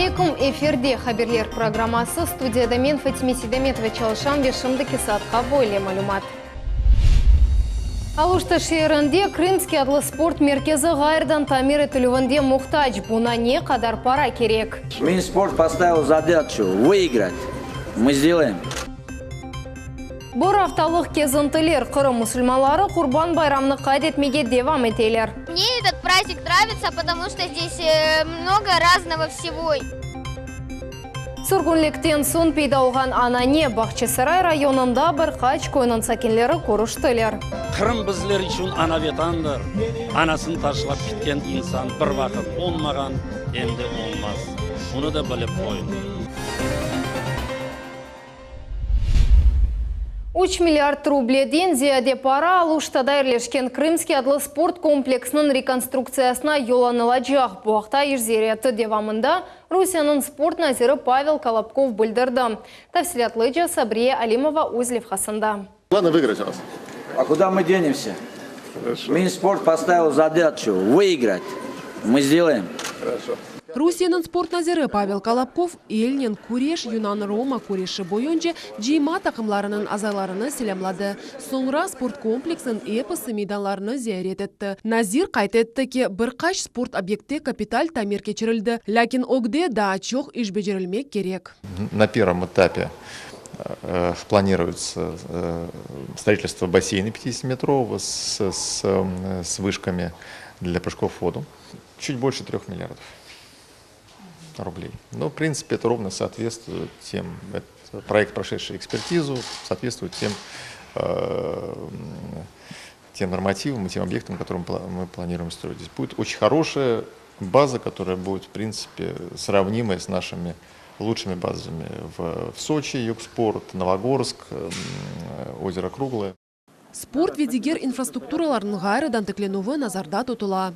aleyküm! Efirde Haberler programması, studiyada men, Fatime Seydametova çalışam ve şimdiki saatqa böyle malümat. Aluşta şeerinde Krımskiy adlı sport merkezi ğayrıdan tamir etilüvinde muhtac. Buña ne qadar para kerek? Minsport postavil zadaçu, vıigrat. Mı sdelaem. Bir aftalıq kezintiler, Qırım musulmanları Qurban bayramnı qayd etmege devam eteler. Mne etot prazdnik nravitsya, potomu çto zdes mnogo raznogo vsego. Sürgünlikten soñ peyda olğan anane, Bağçasaray rayonında bir qaç köyniñ sakinleri körüştiler. Qırım bizler içün ana-Vetandır. Anasını taşlap ketken insan bir vaqıt olmağan, em de olmaz. Bunı da bilip qoyuñ. Üç milliard rubleden ziyade para Aluştada yerleşken Krımskiy adlı sport kompleksiniñ rekonstruktsiyasına yollanılacaq. Bu aqta iş ziyareti devamında Rusiyeniñ sport naziri Pavel Kolobkov bildirdi. Tafsilâtlıca Sabriye Alimova öz levhasında. Glavnoye vıigrat u nas. A kuda mı denemsâ? Minsport postavil zadaçu, vıigrat. Mı sdelaem. Rusiyeniñ sport naziri Pavel Kolobkov elnen küreş yunan-roma küreşi boyunca cıyma taqımlarınıñ azalarını selâmladı. Soñra sport kompleksiniñ episi meydanlarını ziyaret etti. Nazir qayd etti ki, bir qaç sport obyektte kapital tamir keçirildi, lâkin ögde daa çoq iş becerilmek kerek. Na pervom etape planiruется stroitelstvo baseyna pyatidesyatimetrovого s s vışkami dlâ prıjkov v vodu. Çut bolşe treh milliardov rubley. No, v printsipe, eto rovno sootvetstvuet tem, proekt, proşedşiy ekspertizu, sootvetstvuet tem, tem normativam i tem obyektam, kotorye mı planiruem stroit. Zdes budet oçen horoşaya baza, kotoraya budet, v printsipe, sravnimaya s našimi lutşimi bazami v Soçi, Yugsport, Novogorsk, ozero Krugloye. Sport ve diger infrastrukturalarnıñ ğayrıdan tiklenüvi nazarda tutula.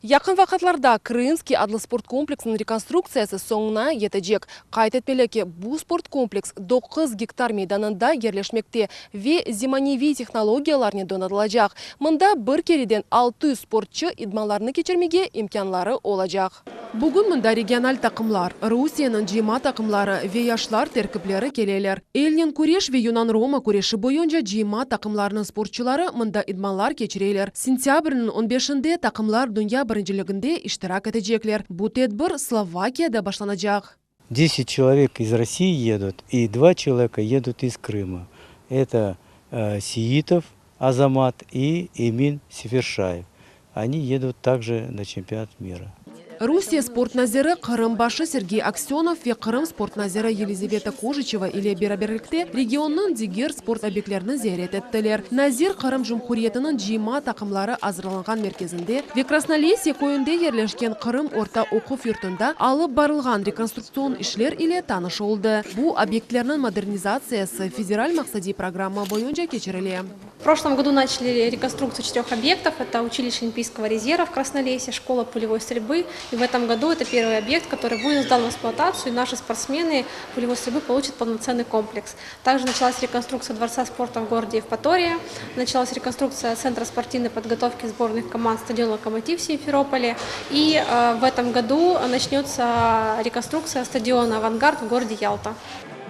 Yaqın vaqıtlarda Krımskiy adlı sport kompleksiniñ rekonstruktsiyası soñuna yetecek. Qayd etmeli ki, bu sport kompleks doquz gektar meydanında yerleşmekte ve zemaneviy tehnologiyalarnen donatılacaq. Mında bir kereden 600 sportçı idmanlarnı keçirmege imkânları olacaq. Bugün mında regional taqımlar, Rusiyeniñ cıyma taqımları ve yaşlar terkipleri keleler. Elnen küreş ve yunan-roma küreşi boyunca cıyma taqımlarınıñ sportçuları mında idmanlar keçireler. Sentâbrniñ on beşinde taqımlar dünya birinciliginde iştirak etecekler. Bu tedbir Slovakiyada başlanacaq. Deset çelovek iz Rossii yedut i dva çeloveka yedut iz Krıma. Eto Seyitov Azamat i Emin Seferşayev. Oni yedut takje na çempionat mira. Rusiye sport naziri, Qırım başı Sergey Aksönov ve Qırım sport naziri Yelizaveta Kojiçeva ile beraberlikte regionnıñ diger sport obyektlerini ziyaret ettiler. Nazir Qırım Cumhuriyetiniñ cıyma taqımları azırlanğan merkezinde ve Krasnolesye köyünde yerleşken Qırım orta oquv yurtunda alıp barılğan rekonstruktsion işler ile tanış oldı. Bu obyektlerniñ modernizatsiyası federal maqsadiy programma boyunca keçirile. V proшлом году начали реконструкцию четырех объектов. Это училище Олимпийского резерва в Краснолесе, школа пулевой стрельбы. И в этом году это первый объект, который будет сдан в эксплуатацию, и наши спортсмены пулевой стрельбы получат полноценный комплекс. Также началась реконструкция Дворца спорта в городе Евпатория, началась реконструкция Центра спортивной подготовки сборных команд стадиона «Локомотив» в Симферополе. И в этом году начнется реконструкция стадиона «Авангард» в городе Ялта.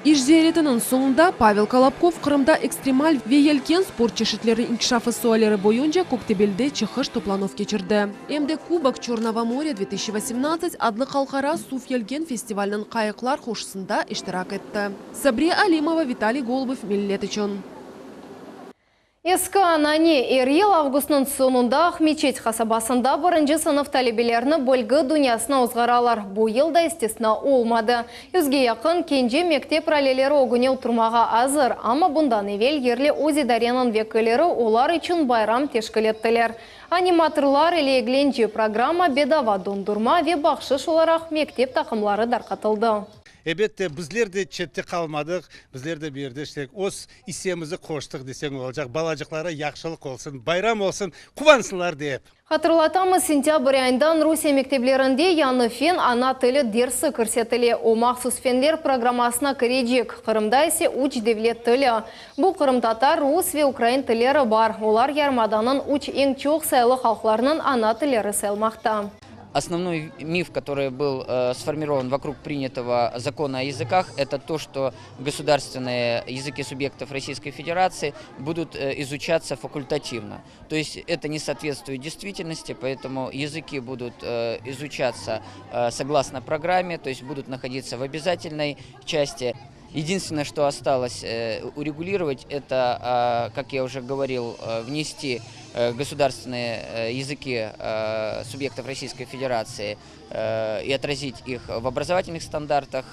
İş ziyaretiniñ soñunda Pavel Kolobkov Qırımda ekstremal ve yelken sport çeşitleri inkişafı sualleri boyunca Köktebelde çıqış toplanuv keçirdi. Em de Kubok Çornogo morya 2018 adlı halqara suv yelken festivaliniñ qayıqlar qoşusında iştirak etti. Sabriye Alimova, Vitaliy Golubev, Millet içün. Eski anane, er yıl avgustnıñ soñunda Aqmeçet qasabasında birinci sınıf talebelerini bilgi dünyasına ozğaralar. Bu yıl da istisna olmadı. Yüzge yaqın kence mektep raleleri ögüne oturmağa azır, amma bundan evel yerli öz-idareniñ vekilleri olar içün bayram teşkil ettiler. Animatorlar ile eglence programma, bedava dondurma ve bahşış olaraq mektep taqımları darqatıldı. Elbette, bizler de çette qalmadıq, bizler de bu yerde işte öz issemizi qoştıq deseñ olacaq, balacıqlara yahşılıq olsun, bayram olsun, quvansınlar dep. Hatırlatamız, sentâbr ayından Rusiye mekteplerinde yañı fen, ana tili dersi kirsetile. O, mahsus fenler programmasına kirecek. Qırımda ise üç devlet tili. Bu qırımtatar, rus ve ukrain tilleri bar. Olar yarımadanıñ üç eñ çoq sayılı halqlarınıñ ana tilleri sayılmaqta. Основной миф, который был сформирован вокруг принятого закона о языках, это то, что государственные языки субъектов Российской Федерации будут изучаться факультативно. То есть это не соответствует действительности, поэтому языки будут изучаться согласно программе, то есть будут находиться в обязательной части. Единственное, что осталось урегулировать, это, как я уже говорил, внести государственные языки субъектов Российской Федерации и отразить их в образовательных стандартах,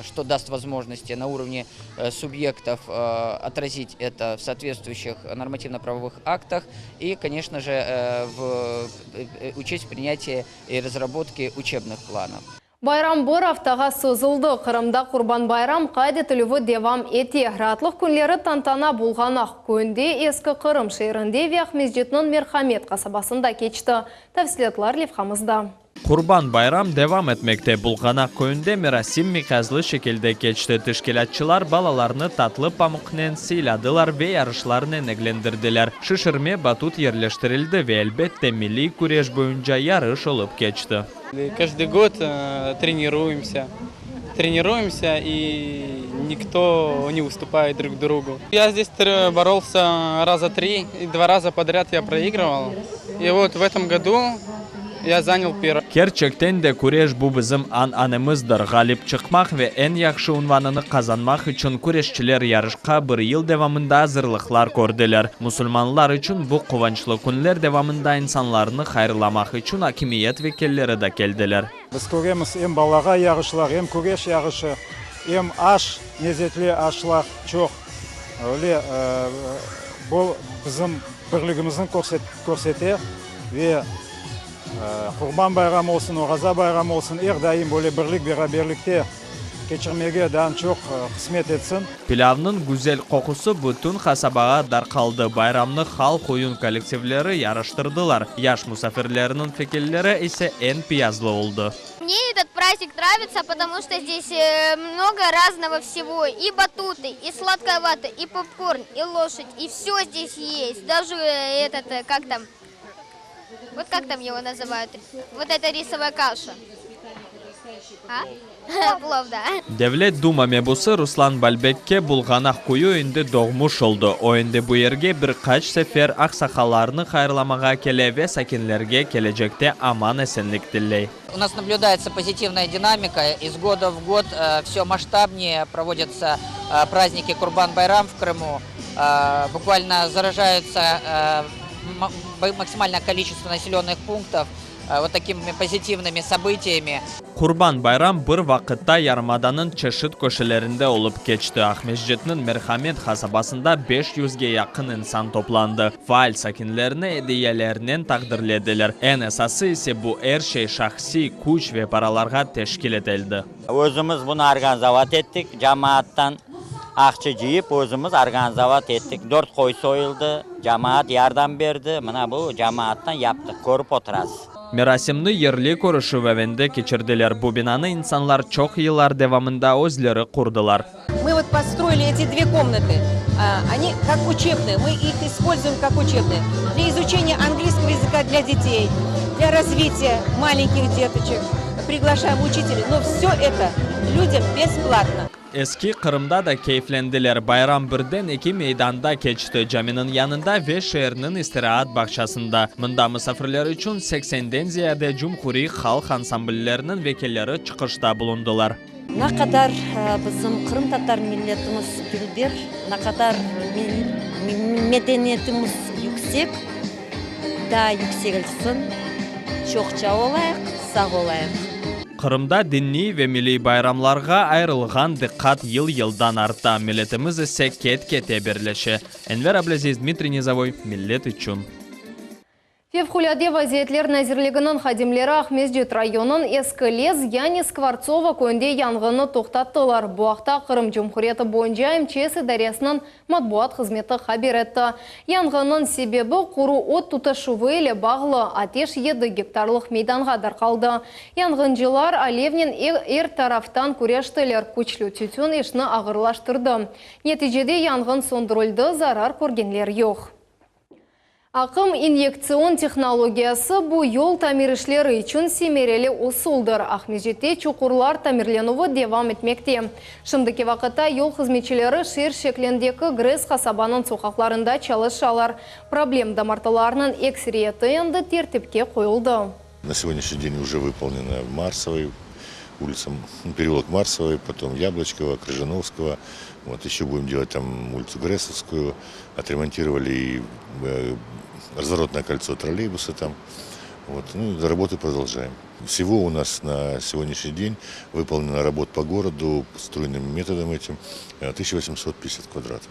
что даст возможности на уровне субъектов отразить это в соответствующих нормативно-правовых актах и, конечно же, в, учесть принятие и разработки учебных планов. Bayram bir aftağa sozuldı. Qırımda Qurban bayram qayd etilüvi devam ete. Raatlıq künleri tantana Bulğanaq köyünde, Eski Qırım şeerinde ve Aqmescitniñ Merhamet qasabasında keçti. Tafsilâtlar levhamızda. Qurban bayram devam etmekte. Bulğanaq köyünde merasim miqyaslı şekilde keçti. Teşkilâtçılar balalarnı tatlı pamuqnen sıyladılar ve yarışlarnen eglendirdiler. Şişirme batut yerleştirildi ve, elbette, milliy küreş boyunca yarış olıp keçti. Каждый год тренируемся. Тренируемся, и никто не уступает друг другу. Я здесь боролся раза три, и два раза подряд я проигрывал. И вот в этом году я занял первое. Kerçekten de küreş bu bizim ananemizdir. Ğalip çıqmaq ve eñ yahşı unvanını qazanmaq içün küreşçiler yarışqa bir yıl devamında azırlıqlar kördiler. Musulmanlar içün bu quvançlı künler devamında insanlarnı hayırlamaq içün akimiyet vekilleri de keldiler. Biz köremiz em balağa yarışlar, em küreş yarışı, em aş, lezetli aşlar çoq. Öyle bu bizim birligimizni körsete ve Qurban bayramı olsun, Oraza bayramı olsun, er daim böyle birlik, beraberlikte keçirmege daa çoq qısmet etsin. Pilâvnıñ güzel qoqusı bütün qasabağa darqaldı. Bayramnı halq oyun kollektivleri yaraştırdılar. Yaş musafirlerniñ fikirleri ise eñ piyazlı oldı. Мне этот праздник нравится, потому что здесь много разного всего. И батуты, и сладкая вата, и попкорн, и лошадь, и все здесь есть. Даже этот, как там, вот как там его называют? Вот эта рисовая каша. А? Плов, да. Devlet Duma mebusı Ruslan Balbekke Bulğanaq köyü endi doğmuş oldı. O endi bu yerge bir qaç sefer aqsaqallarnı hayırlamağa kele ve sakinlerge kelecekte aman-esenlik tiley. У нас наблюдается позитивная динамика. Из года в год все масштабнее проводятся праздники Курбан-Байрам в Крыму. Буквально заражаются максимальное количество населенных пунктов вот такими позитивными событиями. Qurban bayram bir vaqıtta yarımadanıñ çeşit köşelerinde olıp keçti. Aqmescitniñ Merhamet qasabasında 500ge yaqın insan toplandı. Faal sakinlerni ediyelernen taqdirlediler. Eñ esası ise bu er şey şahsiy küç ve paralarğa teşkil etildi. Özümiz bunı organizovat ettik, cemaattan aqça cıyıp özümiz organizovat ettik. Dört qoy soyuldı, cemaat yardım berdi, mına bu cemaattan yaptıq, körip oturasız. Merasimni yerli körüşüv evinde keçirdiler. Bu binanı insanlar çoq yıllar devamında özleri qurdılar. Мы вот построили эти две комнаты. Они как учебные, мы их используем как учебные. Для изучения английского языка для детей, для развития маленьких деточек. Приглашаем учителей, но все это людям бесплатно. Eski Qırımda da keyflendiler. Bayram birden eki meydanda keçti. Caminiñ yanında ve şeerniñ istiraat bağçasında. Mında musafirler içün 80-den ziyade cumhuriy halq ansamblleriniñ vekilleri çıqışta bulundılar. Ne qadar bizim qırımtatar milletimiz dülber, ne qadar medeniyetimiz yüksek, daa yükselsin, çoqça olayıq, sağ olayıq. Qırımda diniy ve milliy bayramlarğa ayırılğan diqqat yıl-yıldan arta. Milletimiz ise ket-kete birleşe. Enver Ablâziz, Dmitriy Nizovoy, Millet içün. Fevqulâde vaziyetler nazirliginiñ hadimleri Aqmescit rayonınıñ Eski Lez, yani Skvortsovo köyünde yanğınnı toqtattılar. Bu aqta Qırım Cumhuriyeti boyunca MÇS idaresiniñ matbuat hızmeti haber etti. Yanğınnıñ sebebi quru ot tutaşuvı ile bağlı. Ateş yedi gektarlıq meydanğa darqaldı. Yanğıncılar alevnen er taraftan küreştiler. Küçlü tütün işni ağırlaştırdı. Neticede yanğın söndürildi, zarar körgenler yoq. Aqım inyektsion tehnologiyası, bu yol tamir işleri içün semereli usuldır. Aqmescitte çuqurlar tamirlenüvi devam etmekte. Şimdiki vaqıtta yol hızmetçileri şeer şeklindeki GRES qasabanıñ soqaqlarında çalışalar. Problem damartılarnıñ ekseriyeti endi tertipke qoyuldı. На сегодняшний день уже выполнено в Марсовой, улица, переулок Марсовой, потом Яблочкова, Крыжановского. Вот еще будем делать там улицу Гресовскую. Отремонтировали и э, разворотное кольцо троллейбуса там. Вот, ну, работы продолжаем. Всего у нас на сегодняшний день выполнена работа по городу струйным методом этим 1850 э, квадратов.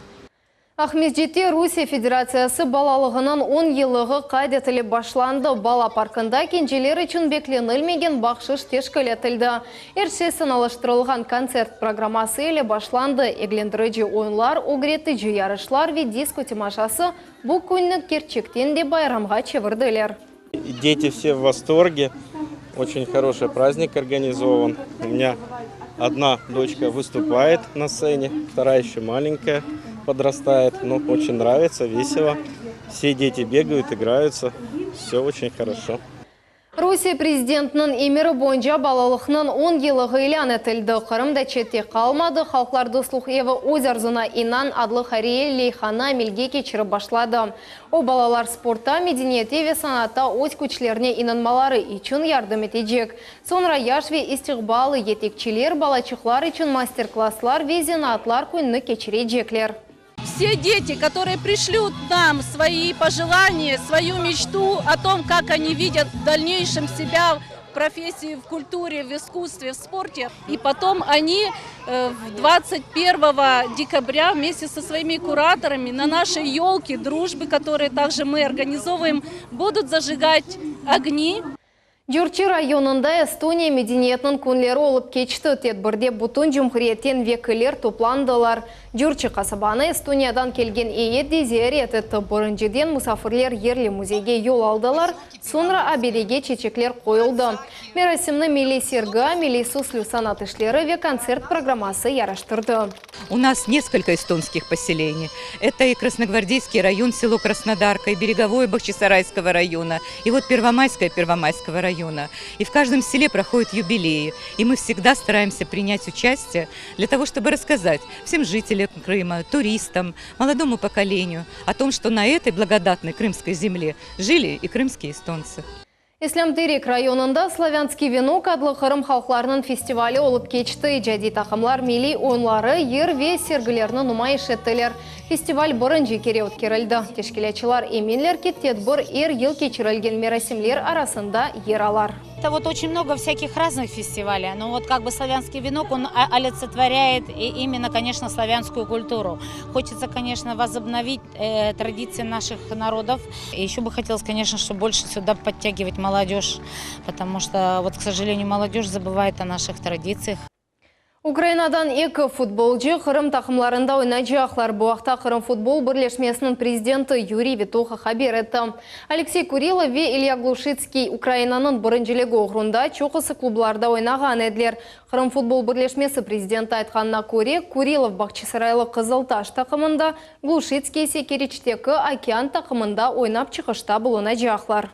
Aqmescitte Rusiye Federatsiyası balalığınıñ on yıllığı qayd etilip başlandı. Bala parkında kenceler içün beklenilmegen bahşış teşkil etildi. Er şey sanalaştırılğan kontsert programması ile başlandı. Eglendirici oyunlar, ögretici yarışlar ve disko temaşası bu künni kerçekten de bayramğa çevirdiler. Дети все в восторге. Очень хороший праздник организован. У меня одна дочка выступает на сцене, вторая еще маленькая, подрастает. Но очень нравится, весело. Все дети бегают, играются. Все очень хорошо. Rusiye prezidentiniñ emiri boyunca balalıqnıñ on yıllığı ilân etildi. Qırım da çette qalmadı, Halqlar dostluq evi Öz arzuña inan adlı hayriye leyhanı amelge keçirip başladı. O, balalar sportta, medeniyette ve sanatta öz küçlerine inanmaları içün yardım etecek. Soñra yaş ve istiqballı yetekçiler balaçıqlar içün master-klasslar ve zenaatlar kününi keçirecekler. Все дети, которые пришлют нам свои пожелания, свою мечту о том, как они видят в дальнейшем себя в профессии, в культуре, в искусстве, в спорте. И потом они в 21 декабря вместе со своими кураторами на нашей елке дружбы, которые также мы организовываем, будут зажигать огни. Curçı rayonında Estoniya medeniyetiniñ künleri olıp keçti. Tedbirde bütün cumhuriyetten vekiller toplandılar. Curçı qasabanı Estoniyadan kelgen eyyet de ziyaret etti. Birinciden musafirler yerli müzeyge yol aldılar, soñra abidege çeçekler qoyuldı. Merasimni milliy sergi, milliy süslü sanat işleri ve kontsert programması yaraştırdı. У нас несколько эстонских поселений. Это и Красногвардейский район, село Краснодарка, и Береговое Бахчисарайского района, и вот Первомайское Первомайского района. И в каждом селе проходят юбилеи. И мы всегда стараемся принять участие для того, чтобы рассказать всем жителям Крыма, туристам, молодому поколению о том, что на этой благодатной крымской земле жили и крымские эстонцы. İslâm Terek rayonında Slavânskiy venok adlı Qırım halqlarınıñ festivali olıp keçti. İcadiy taqımlar milliy oyunları, yır ve sergilerni numayış ettiler. Festival birinci kere ötkerildi. Teşkilâtçılar eminler ki, tedbir er yıl keçirilgen merasimler arasında yer alar. Это вот очень много всяких разных фестивалей, но вот как бы славянский венок, он олицетворяет именно, конечно, славянскую культуру. Хочется, конечно, возобновить э, традиции наших народов. И еще бы хотелось, конечно, чтобы больше сюда подтягивать молодежь, потому что, вот, к сожалению, молодежь забывает о наших традициях. Ukrainadan eki futbolcı Qırım taqımlarında oynaycaqlar. Bu aqta Qırım futbol birleşmesiniñ prezidenti Yuriy Vitoha haber etti. Aleksey Kurilov ve İlya Gluşitskiy Ukrainanıñ birinciligi oğrunda çoqusı klublarda oynağan ediler. Qırım futbol birleşmesi prezidenti aytqanına köre, Kurilov Bağçasaraylı Qızıltaş taqımında, Gluşitskiy ise Keriçteki Okean taqımında oynap çıqışta bulunacaqlar.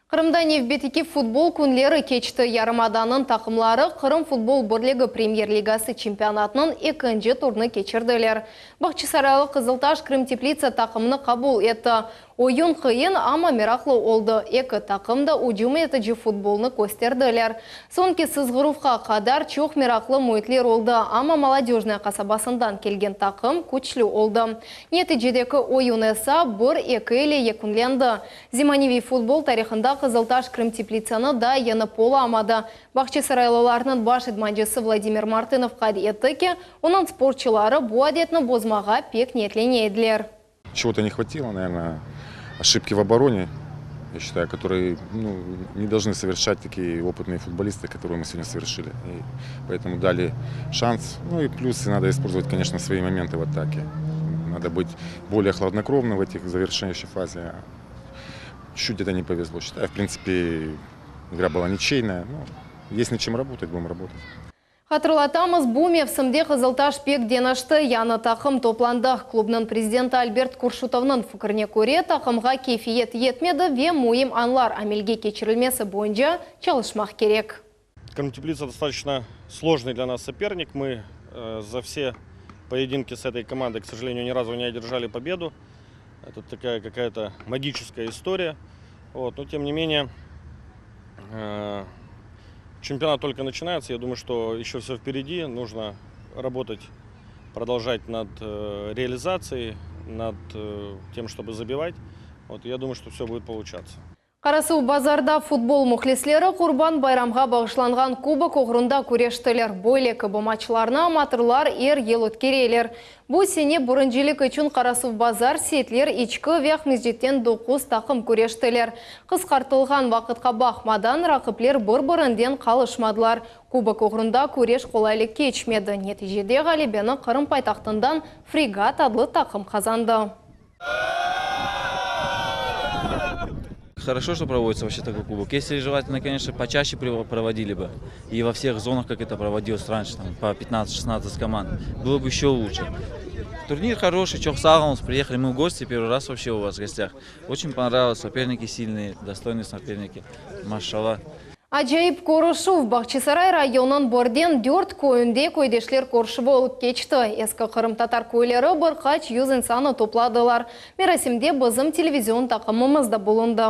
Qırımda nevbetteki futbol künleri keçti. Yarımadanıñ taqımları Qırım futbol birligi Premyer-ligası çempionatınıñ ekinci turnı keçirdiler. Bağçasaraylı Qızıltaş Krımteplitsa taqımını qabul etti. Oyun qıyın, amma meraqlı oldı. Eki taqım da ücüm etici futbolnı kösterdiler. Soñki sızğıruvğa qadar çoq meraqlı müitler oldı, amma Molodöjnaya qasabasından kelgen taqım küçlü oldı. Neticedeki oyun esa bir, eki ile yekünlendi. Zemaneviy futbol tarihında Qızıltaş Krımtepritsanı daa yeñip olamadı. Bağçasaraylılarnıñ baş idmancısı Vladimir Martınov qayd etti ki, onıñ sportçıları bu adetni bozmağa pek niyetlene ediler. Чего-то не хватило, наверное, ошибки в обороне, я считаю, которые ну, не должны совершать такие опытные футболисты, которые мы сегодня совершили. И поэтому дали шанс. Ну и плюсы надо использовать, конечно, свои моменты в атаке. Надо быть более хладнокровным в этих завершающей фазе. Чуть это не повезло. Считаю, в принципе, игра была ничейная. Но есть над чем работать, будем работать. Hatırlatamız, bu mevsimde Qızıltaş pek deñişti, yañı taqım toplandı. Klubnıñ prezidenti Albert Kurşutovnıñ fikrine köre, taqımğa keyfiyet yetmedi ve müim añlar amelge keçirilmesi boyunca çalışmaq kerek. Krımteplitsa достаточно сложный для нас соперник. Мы за все поединки с этой командой, к сожалению, ни разу не одержали победу. Это такая какая-то магическая история. Вот. Но тем не менее, чемпионат только начинается. Я думаю, что еще все впереди. Нужно работать, продолжать над реализацией, над тем, чтобы забивать. Вот. Я думаю, что все будет получаться. Qarasuvbazarda futbol mühlisleri Qurban bayramğa bağışlanğan kubok oğrunda küreştiler. Böyle kibi maçlarnı amatörlar er yıl ötkereler. Bu sene birincilik içün Qarasuvbazar, Seyitler, İçki ve Aqmescitten doquz taqım küreştiler. Qısqartılğan vaqıtqa baqmadan, raqipler bir-birinden qalışmadılar. Kubok oğrunda küreş qolaylı keçmedi. Neticede ğalebeni Qırım paytahtından Fregat adlı taqım qazandı. Хорошо, что проводится вообще такой кубок. Если желательно, конечно, почаще проводили бы. И во всех зонах, как это проводилось раньше, там, по 15-16 команд, было бы еще лучше. Турнир хороший, Çoq sağ oluñız, приехали мы в гости, первый раз вообще у вас в гостях. Очень понравилось, соперники сильные, достойные соперники. Maşalla. Acayip körüşüv Bağçasaray rayonınıñ birden dört köyünde köydeşler körüşüvi olıp keçti. Eski qırımtatar köyleri bir qaç yüz insannı topladılar. Merasimde bizim televizion taqımımız da bulundı.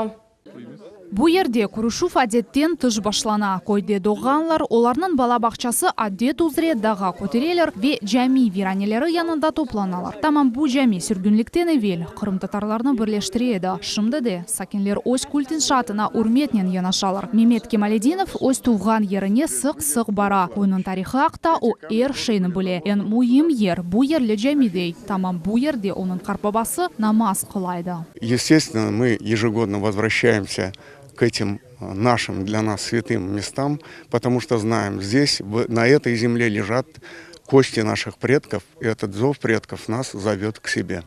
Bu yerde körüşüv adetten tış başlana. Köyde doğğanlar, olarnıñ bala bağçası adet üzre dağğa kötereler ve cami viraneleri yanında toplanalar. Tamam bu cami sürgünlikten evel qırımtatarlarnı birleştire edi. Şimdi de sakinler öz kult inşaatına ürmetnen yanaşalar. Memet Kemaledinov öz tuvğan yerine sıq-sıq bara. Köyniñ tarihı aqta o er şeyni bile. Eñ müim yer, bu yerli cami, dey. Tamam bu yerde onıñ qartbabası namaz qıla edi. Естественно, мы ежегодно возвращаемся к этим нашим для нас святым местам, потому что знаем, здесь, на этой земле лежат кости наших предков, и этот зов предков нас зовет к себе.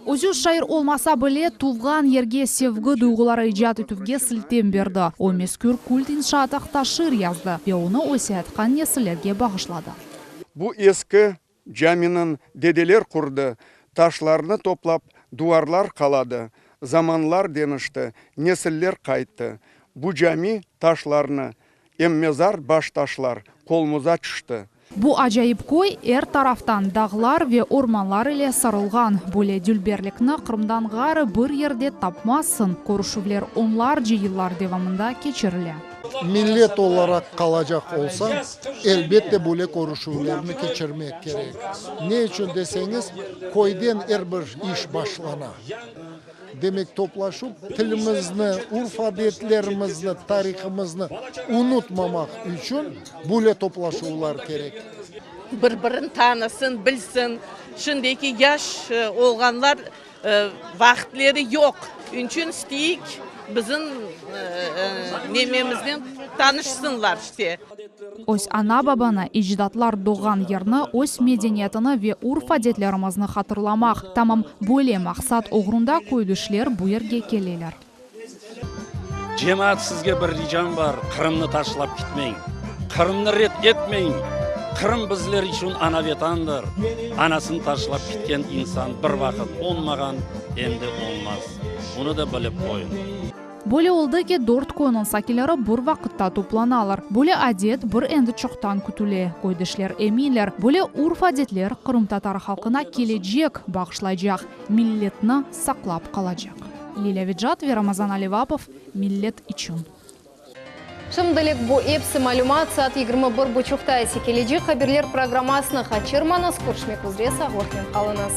Özü şair olmasa bile, tuvğan yerge sevgi duyğuları icat etüvge siltem berdi. O, mezkür kult inşaat aqta şiir yazdı ve onı öseyatqan nesillerge bağışladı. Bu eski caminiñ dedeler qurdı, taşlarnı toplap duvarlar qaladı. Zamanlar deñişti, nesiller qayttı. Bu cami taşlarnı, em mezar baştaşlar qolmuza tüşti. Bu acayip köy er taraftan dağlar ve ormanlar ile sarılğan. Böyle dülberlikni Qırımdan ğayrı bir yerde tapmazsıñ. Körüşüvler onlarca yıllar devamında keçirile. Millet olaraq qalacaq olsañ, elbette böyle körüşüvlerni keçirmek kerek. Ne içün deseñiz, köyden er bir iş başlana. Demek, toplaşuv tilimizni, urf-adetlerimizni, tarihımıznı unutmamaq içün böyle toplaşuvlar kerek. Bir-birini tanısın, bilsin. Şimdiki yaş olğanlar vaqıtleri yoq. Onıçün isteyik, bizim nememiznen tanışsınlar işte. Öz ana-babanı, ecdatlar doğğan yerni, öz medeniyetini ve urf-adetlerimizni hatırlamaq, tamam böyle maqsat oğrunda köydüşler bu yerge keleler. Cemaat, sizge bir ricam bar, Qırımnı taşlap kitmeñ, Qırımnı red etmeñ, Qırım bizler içün ana-Vetandır, anasını taşlap kitken insan bir vaqıt oñmağan, em de oñmaz, bunı da bilip qoyuñ. Böyle oldı ki, dört köyniñ sakinleri bir vaqıtta toplanalar. Böyle adet bir endi çoqtan kütüle. Köydeşler eminler, böyle urf-adetler qırımtatar halqına kelecek bağışlaycaq, milletni saqlap qalacaq. Lilâ Vecat ve Ramazan Alivapov, Millet içün. Şimdilik bu episi malümat, saat 21 buçuqta ise kelecek haberler programmasını qaçırmañız, körüşmek üzre, sağlıqnen qalıñız.